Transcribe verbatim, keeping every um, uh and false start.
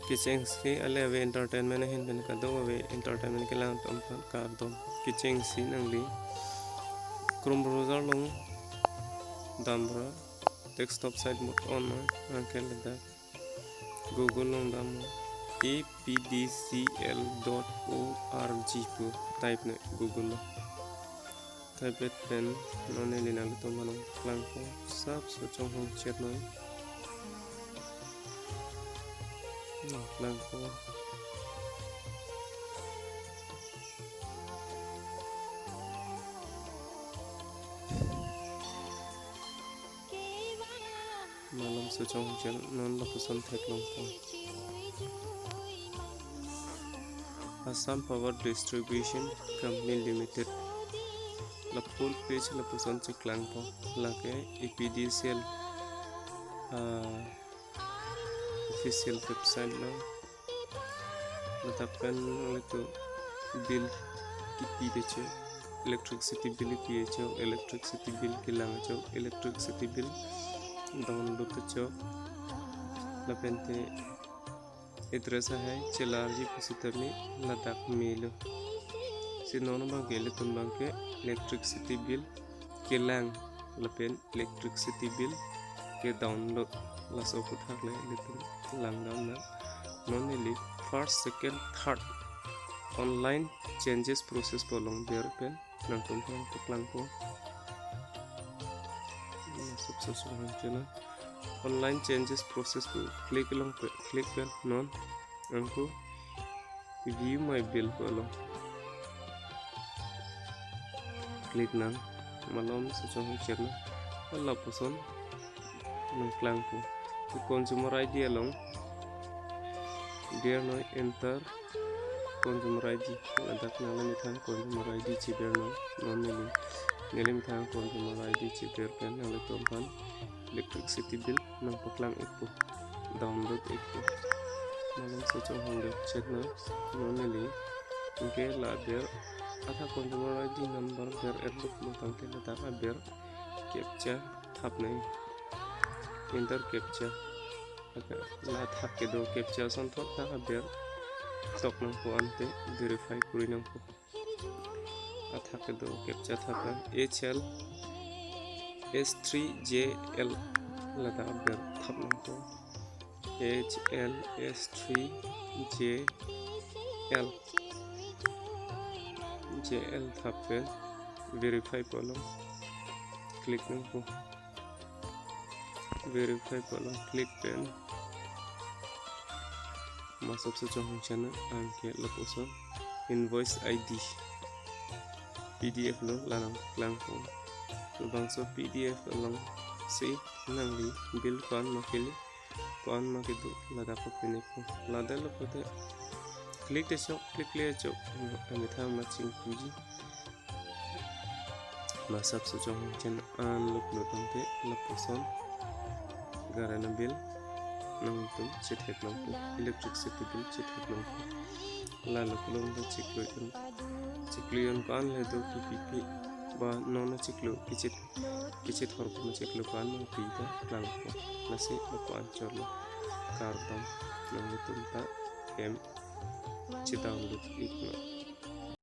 Kechengsi ale ave entertainment ahin pen kadokave entertainment kelang atum aphan kardom. Kechengsi nangli Chrome browser along damra, desktop site mode on noi, anke ladak Google along dam, A P D C L dot O R G pu type noi Google along. Type pen non neli nanglitum aphan nangklangpo, sapso chonghong chet noi. Nangklangpo. Malomso chonghong chet, non lapuson theklongpo. Assam Power Distribution Company Limited. La full page lapuson cheklangpo. Lake A P D C L, ah, official website lo. Ladak pen nanglitum bill kipi det chot, electricity bill kipi det chot, electricity bill kelang chot, electricity bill download det chot. Lapente address ahai chelarji pusitame ladak melo. Si non abangke ilitum abangke electricity bill kelang lapen electricity bill kedownload, laso aphuthak le ilitum langdamnang. Non neli first, second, third online changes process pu along ber pen nangtum aphan paklangpo. Nang sub sub sub hang chena online changes process pu click along pe, click pen non anke view my bill pu along click nang. Malomso chonghong chet nang. Lapuson nangklangpo. Consumer I D along ber noi, enter consumer I D. Ladak nangli methang consumer I D cheber noi. Non neli, neli methang consumer I D cheber pen nanglitum aphan electricity bill nangpaklang ikpo, download ikpo. Malomso chonghong chet noi. Non neli anke la ber, athak consumer I D number ber-et lo pulotangte ladak aber captcha thap nang, enter captcha. Lake la athak kedo captcha ason thot ta aber tok nangpo, ante verify kuri nangpo. Athak kedo captcha thap nang, H L S three J L, ladak aber thap nangpo. H L S three J L, J L thap pen verify pu along click nangpo. Verify pu along click pen masopso chonghong chet nang, anke lapuson invoice I D P D F lo, la nangklangpo. Labangso P D F alongsi nangli bill ko-an ma kele, ko-an ma kedo, ladak open ikpo. Ladak lo pote click det chot, click le chot, amethang ma chingpuji. Masopso chonghong chet nang, an lo pulotangte lapuson current bill nangtum chetheklongpo, electricity bill chetheklongpo. Lalo pulotangte chiklo un, chiklo un ko-an le do, kipipi ba non chiklo kichet, kichet hor ko chiklo ko-an nangpi ta klangpo. Lasi lo ko-an chotlo, kardom, nanglitum ta hem chedownload iknon.